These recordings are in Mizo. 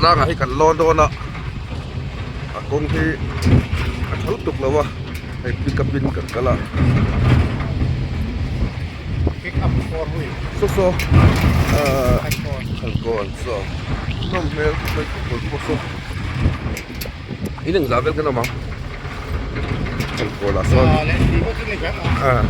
tlangah hi kan lawn dawn a a kawng hi a tha lutuk lo a hei pick up in kan kal a pick up four wheel saw saw ahh khalkawn saw nawm hmel khawp mai khawl pawh saw in engzah vel kan awm ang khalkawn ah sawn ah.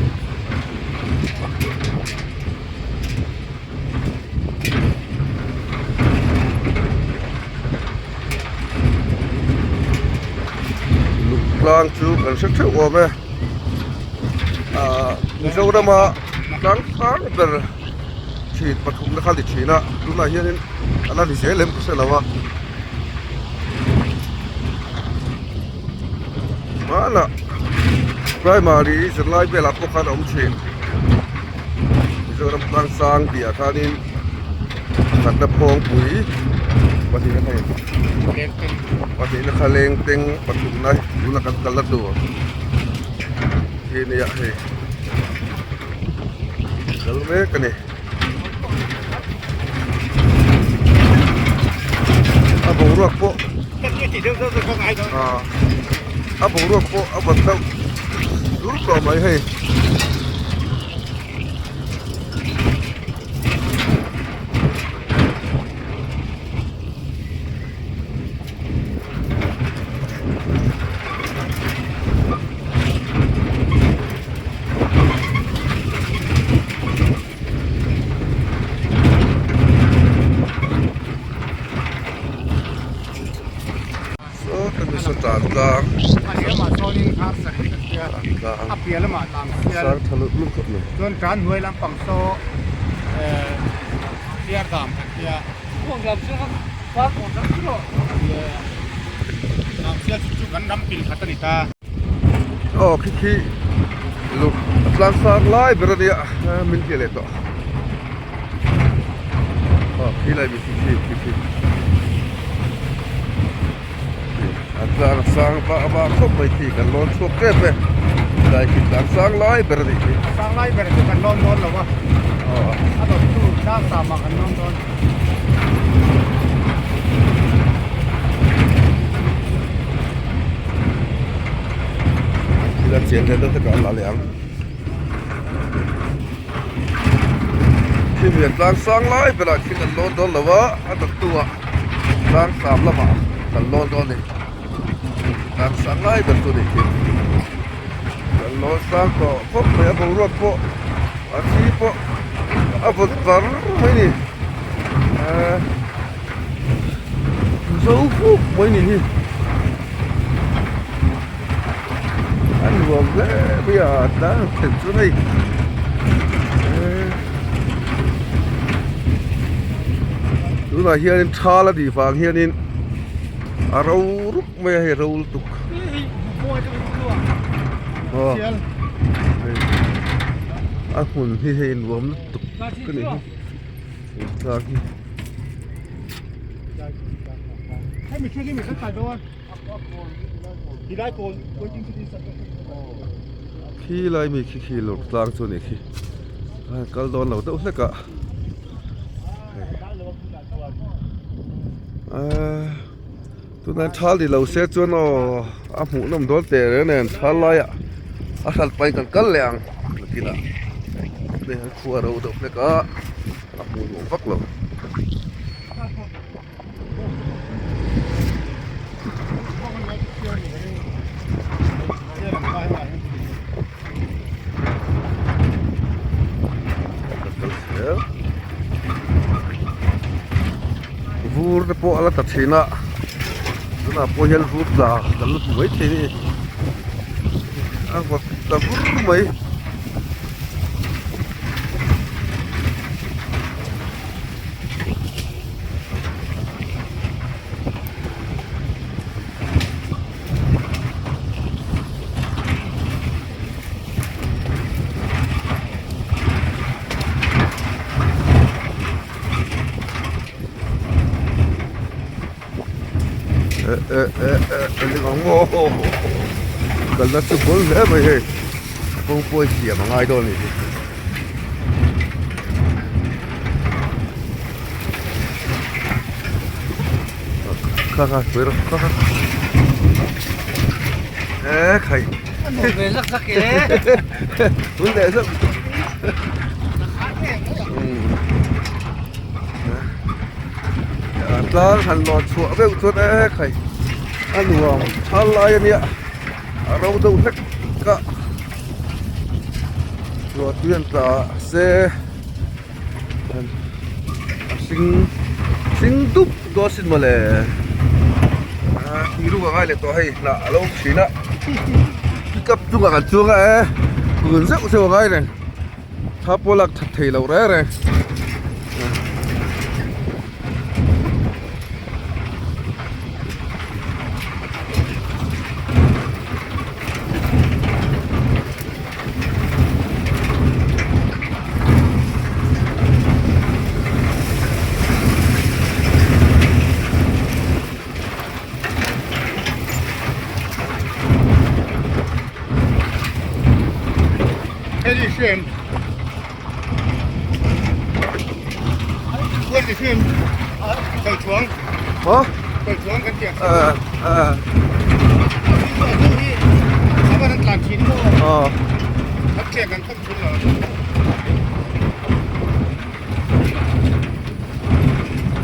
Lungtlang chu kan hre theuh awm e ahh Mizorama tlang sang ber thin pathumna kha a ni thin a tunah hianin a la ni zel em ka hre lo a hmanah primary zirlai velah pawh khan a awm thin. Mizoram tlang sang tih ah khanin pakhatna phawngpui pahnihna kha pahnihna kha lengteng pathumna tuna kan kalna tur hi nia hei kal mek a ni a boruak pawh a boruak pawh a vawt deuh dur tawh mai hei. Saw ta mi saw tan tlang tan tlang sang tha lut lut khawp mai. Chuan tan hnuai lampang saw siar dam kan tia chu kan ram pil khat a ni ta. Aw khi khi luk tlang sang lai ber a nia min hliah leh tawh aw khi lai mi khi khi khi khi a tlang sang vah vah khawp mai khi kan lawn chhuak tep e tlai khi tlang sang lai ber a nih khi sang lai ber chu kan lawn dawn lo a a dawt tu tlang sam ah kan lawn dawn. Thil a chian hle deuh takah a la leh ang. Thil lian tlang sang lai berah khi kan lawn dawn lo a, a dawttu ah tlang sam lamah kan lawn dawn a ni. Tlang sang lai ber chu a nih khi. Kan lawn sang tawh khawp mai a boruak pawh a thi pawh a vawt var mai a ni. Ahh zo fuk mai ni hi a nuam hle mai a tlang thlen chu hei tunah hianin thal a nih vang hianin a ro rup mai a hei ro lutuk aw a hmun hi hei nuam lutuk a ni hi. Khi lai mi khi khi lawr tlang chu a nih khi kal dawn lo deuh hlek a ahh tunah thal ni lo se chuan aw a hmuh nawm dawn teh reng nen thal laiah a hran pahin kan kal leh ang nakinah hei an khua ro deuh hlek a. A hmuh nuam vak lo. Vur te pawh a la ta thin a tunah pawh hian vur tla kan la hmu mai thei a ni a vawt ta vur mai. Kalna chu bul hle mai hei kawng pawh siam a ngai dawn a nih hi. Kha kha pui rawh kha kha. E khai. A nuam ve zak zak e. Tun leh zak. Tlang han lawn chhuah veuh chuan e khai a nuam thal lai a nia a ro deuh hlek a ruahtui an tla se a hring hring dup dawn sin mawle a tih ruk a ngai leh tawh hei hnah a lo awm thin a pickup chungah kan chuang a e kun zeuh zeuh a ngai reng. Thla pawh lak that thei loh reng reng.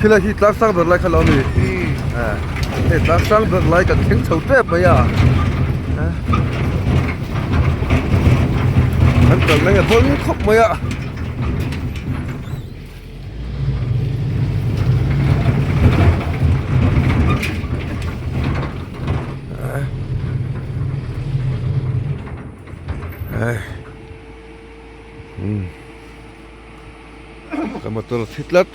Thil hi tlang sang ber lai kha lo a ni hei tlang sang ber lai kan thleng chho tep mai a kan kal na hi a dawn khawp mai a. Ka motor a thi tlat.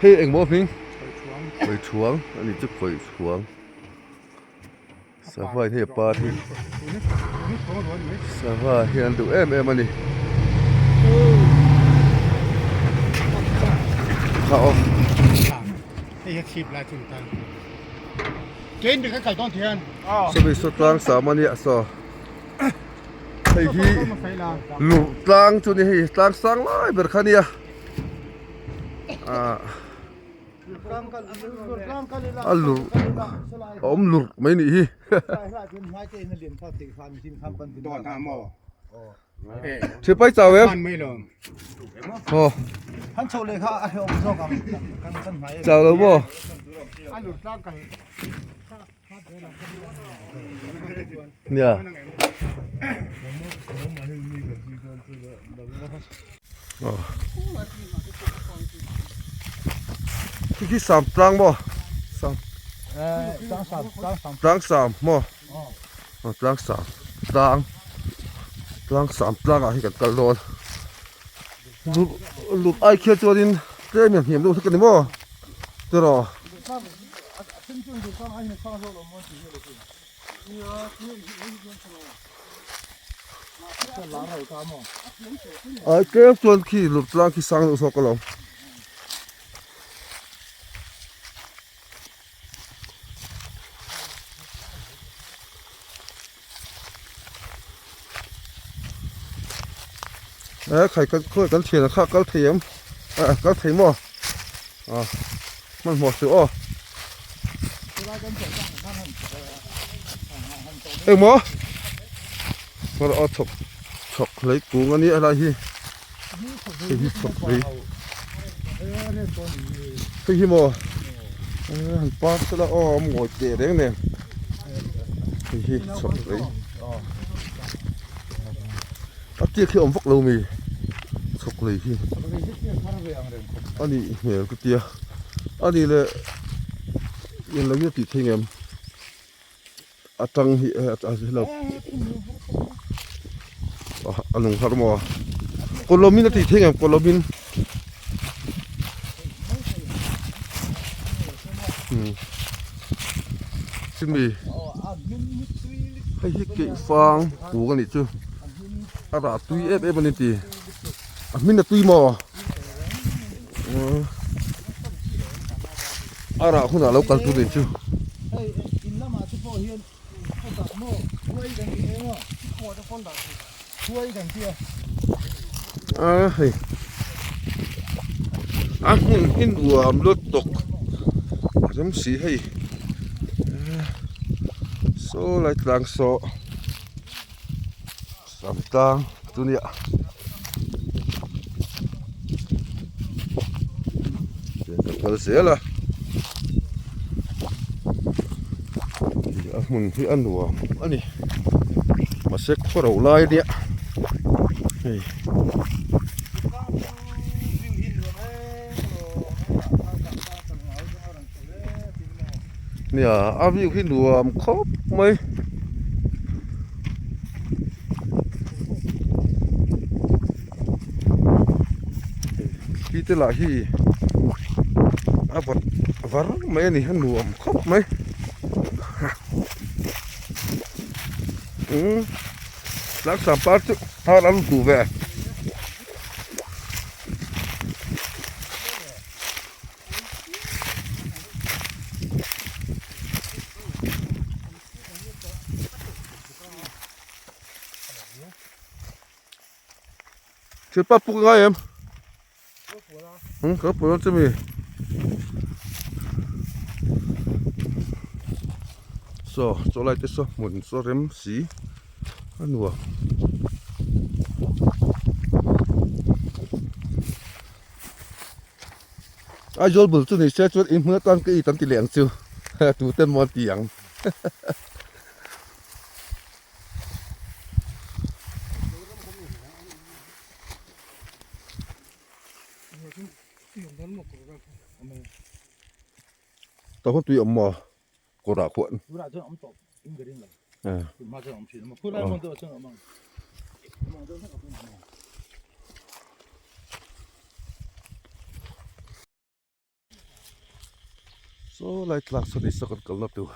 Hei engmaw hming? Kawithuang a ni chu kawithuang. Sava in hei a par hi. Sava hi an duh em em a ni. Kha aw. Sawmi saw tlang sam a nia saw. Hei hi luh tlang chu ni hei tlang sang lai ber kha nia ah a lurh a awm lurh mai nih hi. Thipai chau em? Aw. Chau lo maw? Nia. Aw. Khi khi sam tlang maw? Sam. Tlang sam maw? Aw tlang sam tlang tlang sam tlang ah hi kan kal dawn. Lut lut ai khian chuanin tlem in hniam deuh hlek a ni maw? Tiraw. Ai tlem chuan khi lut tlang khi sang deuh zawk alawm. E khai kan khawi kan thian a kha kal thei em a kal thei maw a hmanhmawh suh aw engmaw a chhawk chhawk hlei kung a nia helai hi. Hei hi chhawk hlei hei hi maw han par sela aw a mawi teh reng nen hei hi chhawk hlei a tiak hi a awm vak lo mi chhawk hlei hi a nih hmel ka tia a nih leh englo hi a tih theih ngem. A tang hi a a nung har maw a kawlawm in a tih theih ngem kawlawm in chumi hei hi keih fang kung a nih chu a rah tui em em a ni tih a hmin a tui maw a rah hunah lo kal tur nih chu. A hei. A hmun hi nuam lutuk a rem si hei saw lai tlang saw sam tlang chu nia ka kal zel a a hmun hi a nuam a ni mahse khaw ro lai nia hei. Nia a view hi nuam khawp mai. Thli te lah hi a vawt var mai a ni a nuam khawp mai. Umm tlangsam par chu har a lutu ve. Thil pa puk ngai em? Hmm, ka pul chu mi. So, chaw lai te saw hmun saw rem si a nuam. Aizawl bul chu ni se chuan in hmun atan ka it an ti leh ang chu tute maw an ti ang. Tah khawn tui a awm maw kawr ah khuan Saw lai tlang saw ni saw kan kalna tur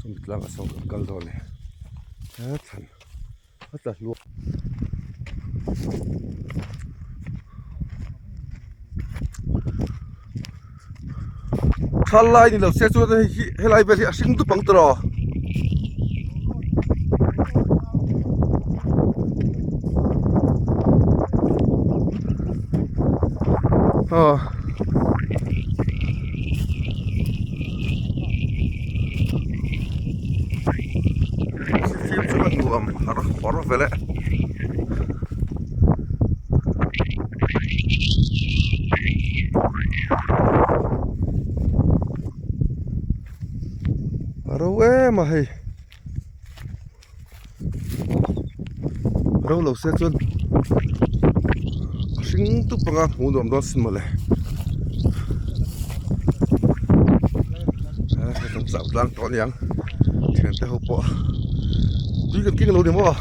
sawmi tlangah sawn kan kal dawn a ni he thlan a tla hluah thal lai ni lo se chuan hei hi helai vel hi a hring dup ang tawh. Aw fim chu a nuam har hawr vel e. A ro em a hei. Ro lo se chuan a hring tup anga hmuh nuam dawn sin mawle. Hei kan chau tlang tawh aniang thiante ho pawh tui kan keng lo ni maw.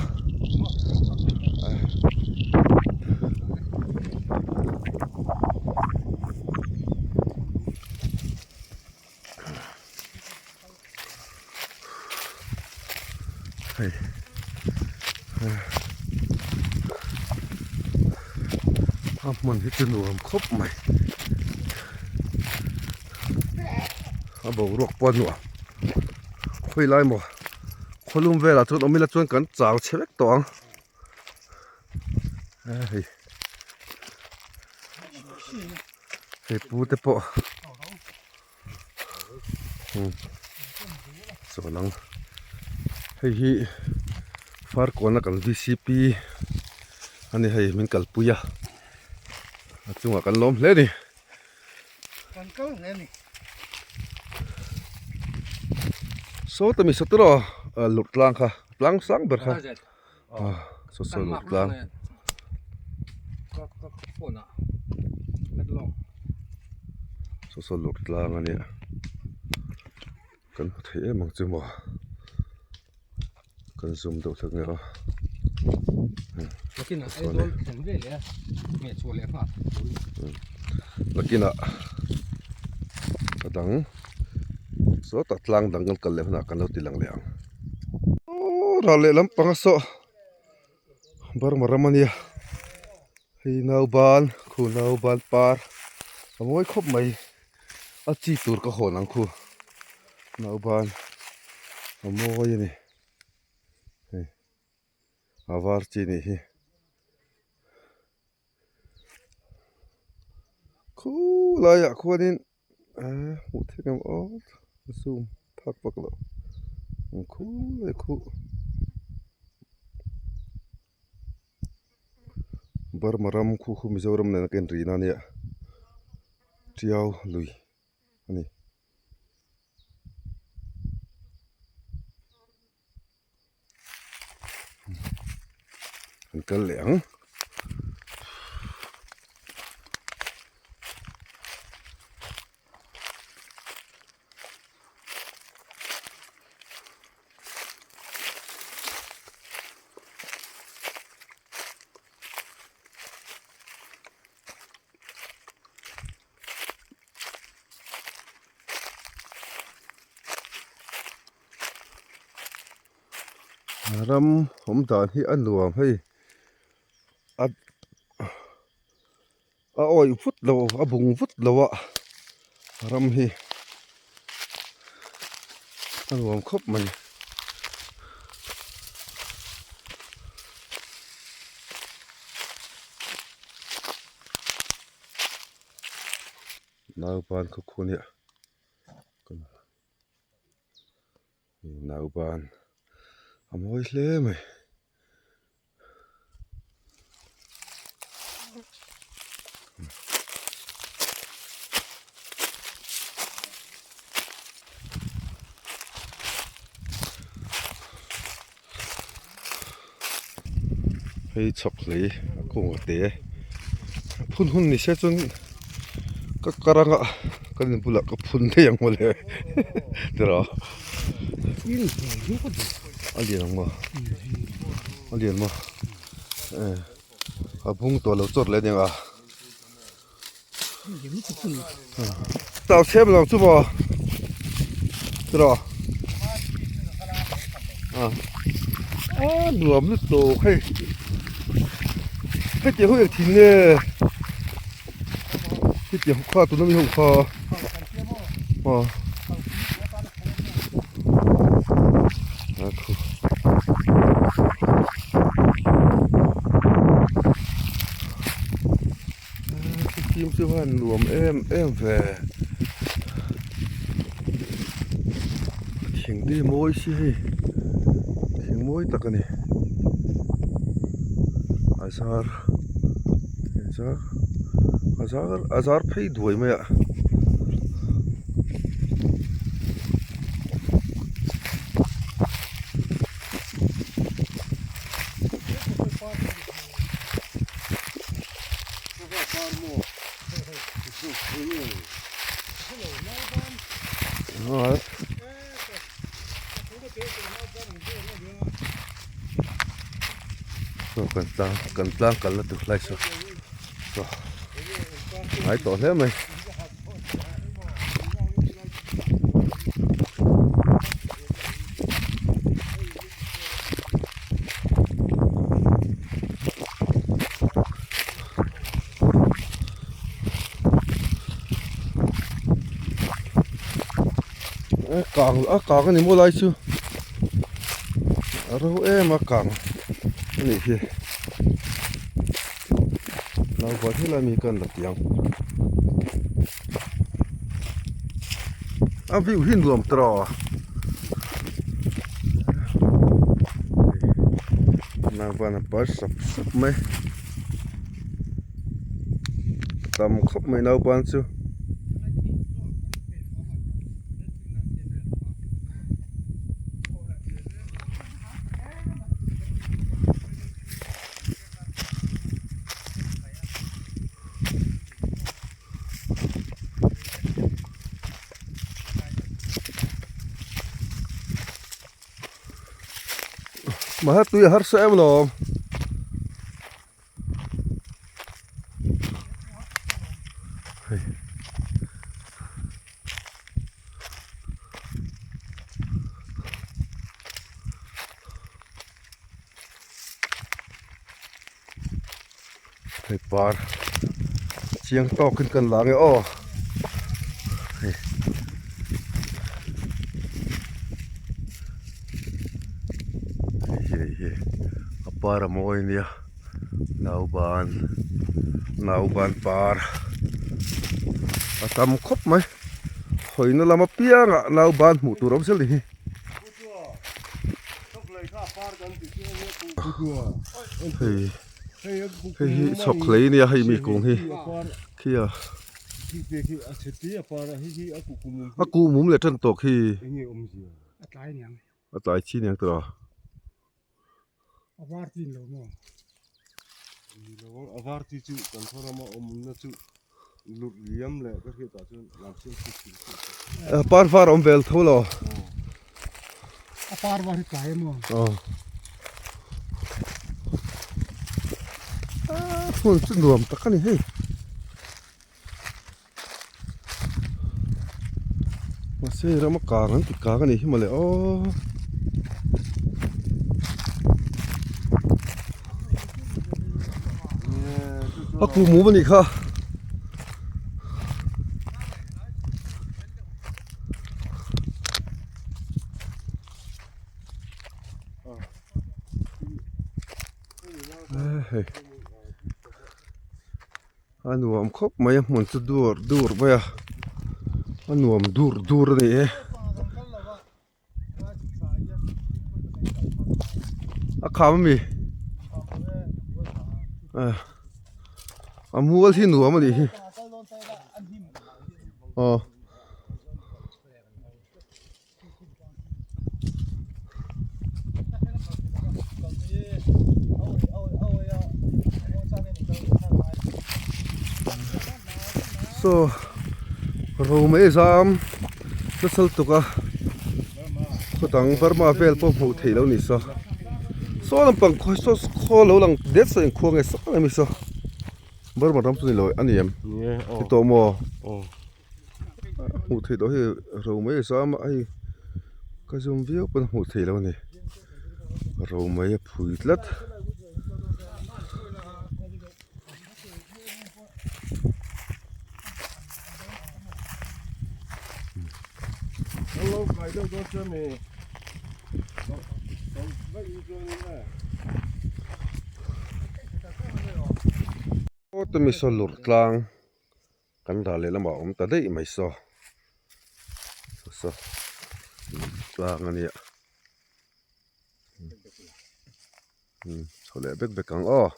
Hei a hmun hi chu nuam khawp mai a boruak pawh a nuam khawi lai maw khawlum velah chuan awm ila chuan kan chau chhe vek tawh ang hei hei pu te pawh. Chuan ang hei hi Farkawn a kan vcp a ni hei min kalpui a a chungah kan lawm hle a ni. Kan kal hle a ni. Saw ta mi saw tawh a lurh tlang kha tlang sang ber kha saw saw lurh tlang. Saw saw lurh tlang a nia kan hmu thei em ang chu maw kan zoom deuh hlek nia aw nakinah a dang sawtah tlang dang kan kal leh hunah kan lo ti lang leh ang. Aww ral leh lampang a saw Burma ram a nia hei nauban khu nauban par a mawi khawp mai a chi tur ka hawn ang khu nauban a mawi a ni hei a var chi a nih hi. Khulaiah khuanin ahh hmuh theih ang aw zoom phak vak loh ang khulai khu Burma ram khu khu Mizoram nena ka inrina ania Tiau lui a ni. An kal leh ang. Ram awm dan hi a nuam hei a a awih vut lo a bung vut lo a ram hi a nuam khawp mai. Naupan khawkhu nia Nauban a mawi hle mai. Hei chhawk hlei a kung a te phun hun ni se chuan ka kar anga ka in bulah ka phun daih ang mawle tiraw a lian ang maw a lian maw a bung tawh lo chawt leh aniang a. Tau chhem lo chu maw tiraw a nuam lutuk hei hetiang ho eng thin nge hetiang ho kha tuna mi ho kha aw a khu. Thim chu han nuam em em ve thing te hi mawi si hei thing mawi tak a ni a zar a zar a zar a zar phei duai mai a. Kan tlang kan tlang kalna tur lai saw saw ngai tawh hle mai. Kang a kang a ni maw lai chu a ro em a kang a nih hi naupan helai mi khan la ti ang a view hi nuam tawh. Naupan a par sap sap mai tam khawp mai naupan chu. Mahse tui a harsa em alawm. Hei. Hei par chiang tawkin kan la nge aw hei hei hi a par a mawi ania nauban nauban par. A tam khawp mai. Hawina lam apiangah nauban hmuh tur a awm zel ni hi. Hei hei hi chhawk hlei ania hei mi kung hi khi a a kuhmum leh tan tawh khi a tlai chi aniang tawh a. A var chi lo maw? Ni lo ang, a var chi chu kan khaw rama awmna chu lut liam leh ka hriat ah chuan lam siam chhut thil chhut a. Par var awm vel tho lo. A par var hi tlai emaw? Aw. Hmun chu nuam tak a ni hei. Mahse rama kang an ti kang a nih hi mawle aw. A kum mum a nih kha. Hei. A nuam khawp mai a hmun chu dur dur mai a a nuam dur dur a ni e a kham a mi a mual hi nuam a nih hi aw. Saw romei zam nasa lutuk a khaw dang Burma vel pawh hmuh theih loh a ni saw saw lampang khaw saw khaw lo lang det saw engkhua nge saw em saw Burma ram chu ni lo a ni em ni tawh maw. Hmuh theih loh hi ro mai a zam a hei ka zawm viau pawn a hmuh theih loh a ni ro mai a phui tlat. Aw tumi saw lur tlang. Kan ral leh lamah a awm ta daih mai saw saw tlang a nia chho leh bek bek ang aw.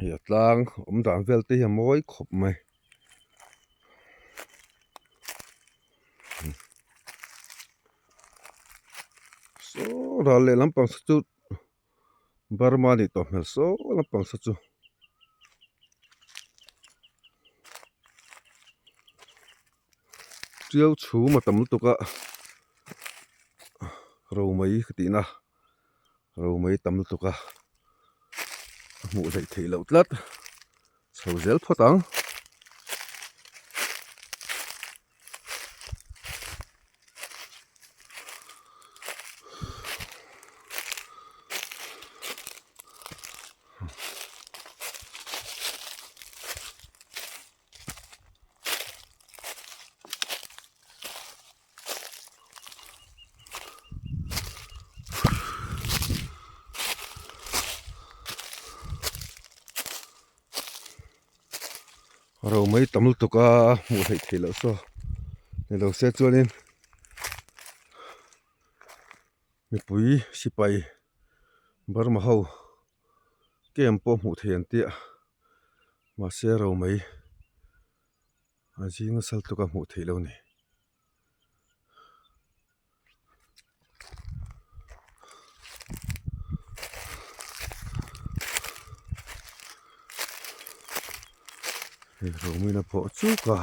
Hei a tlang awm dan vel te hi a mawi khawp mai. Saw ral leh lampang saw chu Burma nih tawh hmel saw lampang saw chu. Tiau chhum a tam lutuk a romei ka tihna romei tam lutuk a a hmuh hleih theih loh tlat chho zel phawt ang. Ro mai tam lutuk a hmuh theih theih loh saw ni lo se chuanin mipui sipai Burma ho camp pawh hmuh theih an tia mahse ro mai a zing nasa lutuk a hmuh theih loh a ni. Hei romin a pawh chuk a.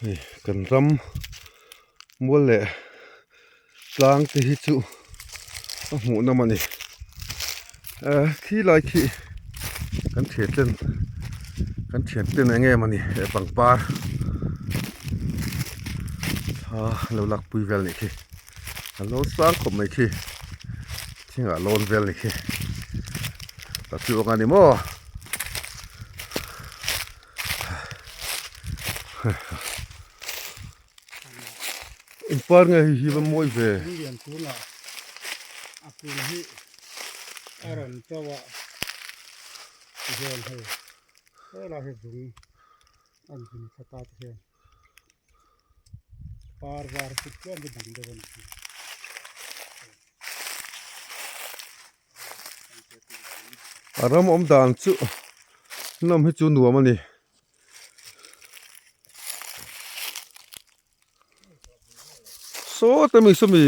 Hei kan ram mual leh tlang te hi chu a hmuh nawm a ni eh khi lai khi kan thian ten kan thian ten eng em a ni he pangpar thla lo lak pui vel nih khi a lo sang khawp mai khi thingah lawn vel nih khi ta chu ang a ni maw. Engpar nge hei hi va mawi ve. Lian tunah a kung hi a rawn to a tihian hei helai hi zung a zun thla ta te hian par var chu tlem hi dang deuh a ni. A ram awm dan chu hnam hi chu nuam a ni. Saw te mi sawmi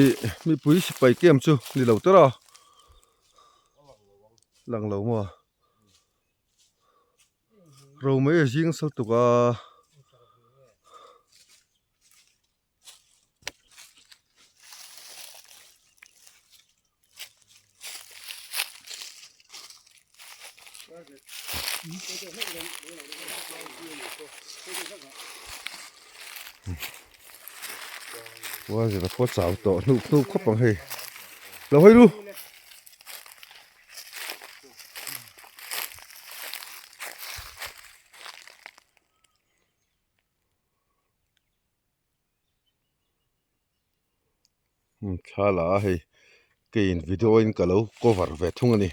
mipui sipai camp chu ni lo tawrh a lang lo maw romei a zing sal tuk a. Ua zira pawh chau tawh hnup hnup khawp ang hei lo hawi ru. Thla la a hei keiin video in ka lo cover ve thung a ni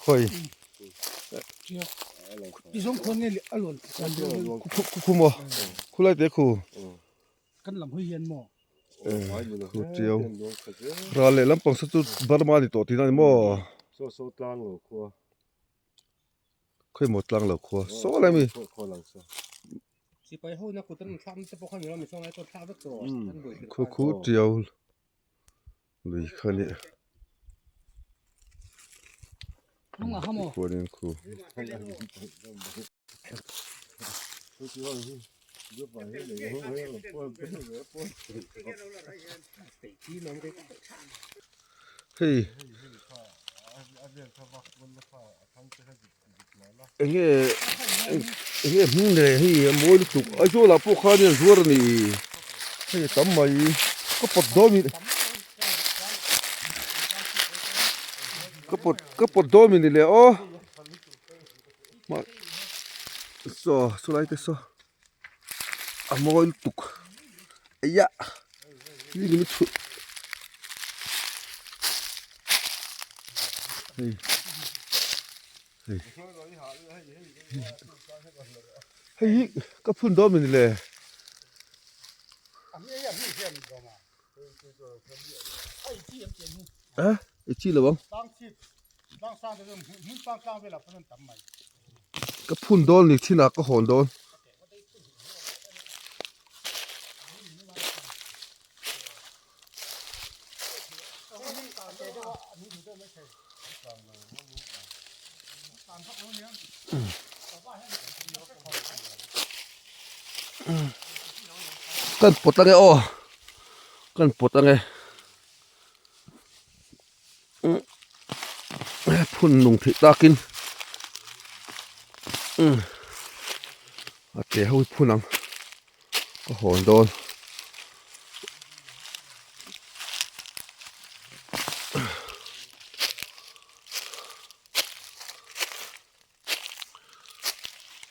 khawi khu maw khulai te khu khu chiau ral leh lampang saw chu Burma a ni tawh tihna a ni maw. Khawi maw tlang lo khua saw lai mi. Khu khu tiau lui kha ni khuanin khu. Hei enge enge hming nei hei a mawi lutuk Aizawl ah pawh khan hian zuar a ni hei a tam mai ka pawt dawn in ka pawt ka pawt dawn in ni le aw. Saw chulai te saw a mawi lutuk eia ni ni chhut hei hei hei hi ka phun dawn mawni le. A i chi lo ang. Ka phun dawn ni thin ah ka hawn dawn. Kan pawt ange aw kan pawt ange. Phun nung theih takin a che ho hi phun ang ka hawn dawn.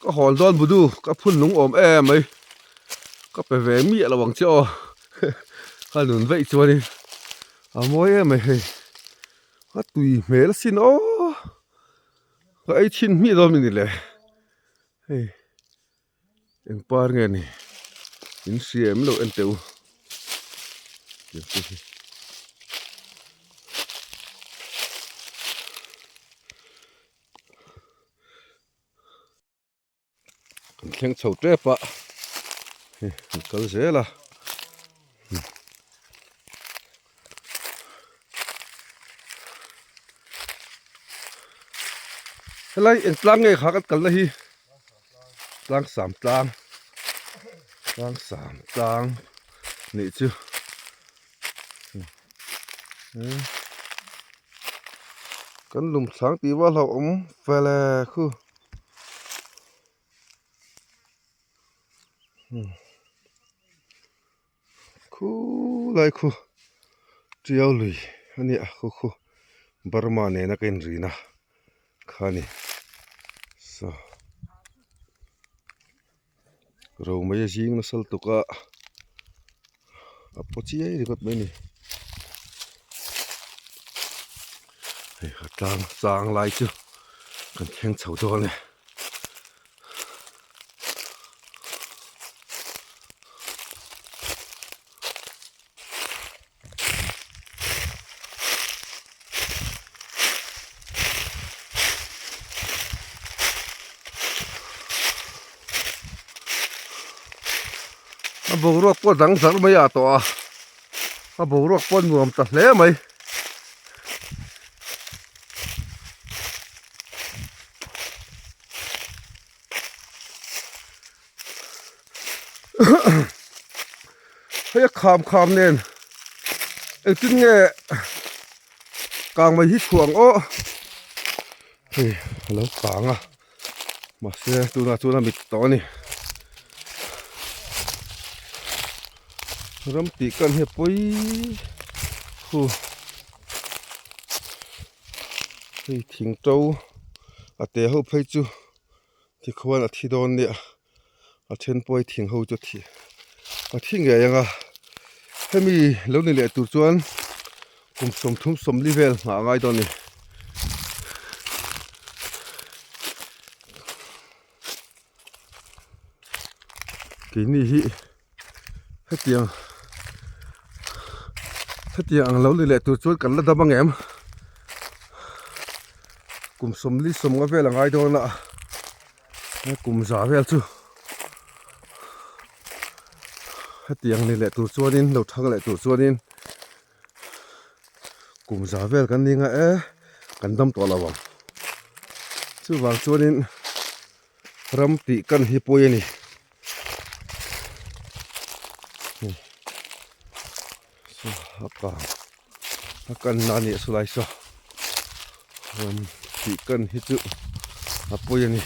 Ka hawn dawn budu ka phun lung awm em mai ka pe ve miah lo ang che aw ka nun veih chuanin a mawi em mai hei a tui hmel asin aw ka ei chhin hmiah dawn a ni le hei. Eng par nge ni in hria em lo en teh u tiang te hi. Kan thleng chho tep a hei kan kal zel a. Helai eng tlang nge kha kan kalna hi. Tlangsam tlang Tlangsam tlang nih chu kan lum thlâng tih va hlauhawm fel e khu. Khulai khu Tiau lui a nia khu khu Burma nena ka inrina kha a ni saw romei a zing nasa lutuk a a paw chiai ringawt mai a ni hei a tlang chang lai chu kan thleng chho dawn e. A boruak pawh dang zarh mai ah tawh a a boruak pawh nuam ta hle mai. Hei a kham kham nen engtin nge kang mai hi chhuah ang aw hei a lo kang a mahse tunah chuan a mit tawh a ni ram tih kan hi a pawi hu. Hei thing to a te ho phei chu tikhuan a thi dawn nia a then pawh hi thing ho chu a thi a thi ngei ang a hemi lo ni leh tur chuan kum sawmthum sawmli vel nghah a ngai dawn a ni. Keini hi hetiang hetiang ang lo ni leh tur chuan kan la dam ang em kum sawmli sawmnga vel a ngai dawn a kum za vel chu hetiang ni leh tur chuanin lo thang leh tur chuanin kum za vel kan ni nga e kan dam tawh lo ang chuvang chuanin ram tih kan hi pawi a ni a kang a kanna a nih chu lai saw ram tih kan hi chu a pawi a ni.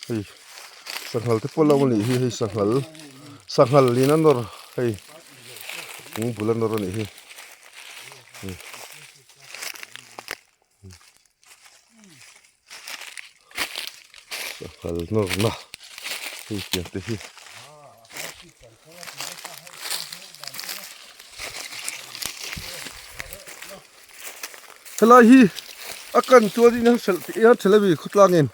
Hei sanghal te pawh lo anih hi hei sanghal sanghal in a nawr hei kung bul a nawr anih hi sanghal nawr na hei tiang te hi. Helai hi a kan chuan in a hrelh a mi khawtlang in.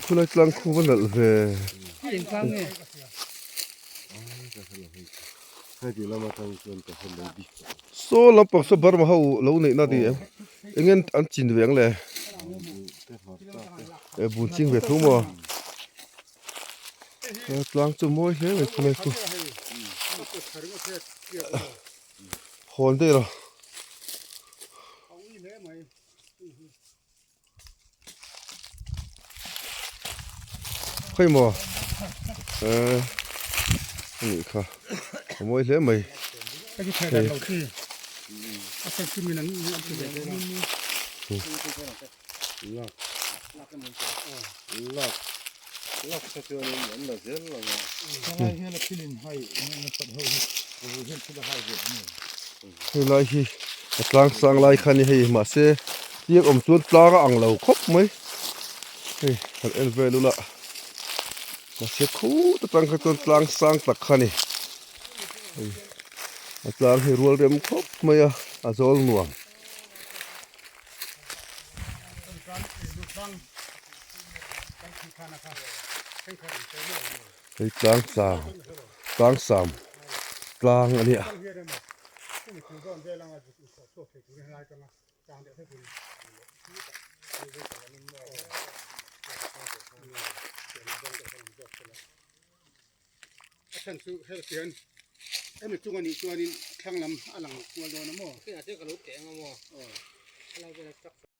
Khulai tlang khu va nalh ve. Saw lampang saw Burma ho lo neihna a ni em? Eng nge an chin ve ang le? Bun ching ve tho maw? Tlang chu mawi hle mai khulai chu hawn daih rawh khawi maw eh anih kha a mawi hle mai Helai hi a tlang sang lai kha a ni hei mahse tiang awm chuan tlang a ang lo khawp mai hei han en vel ula mahse khut atang kha chuan tlang sang tak kha a ni hei a tlang hi rual rem khawp mai a a zawl nuam. Hei tlang sang tlang sam tlang a nia. A chhan chu hel khian hemi chung anih chuanin thlang lam a lang kual dawn a maw? Kinah chuan ka lo teh ang a maw? Aw. Helai velah truck.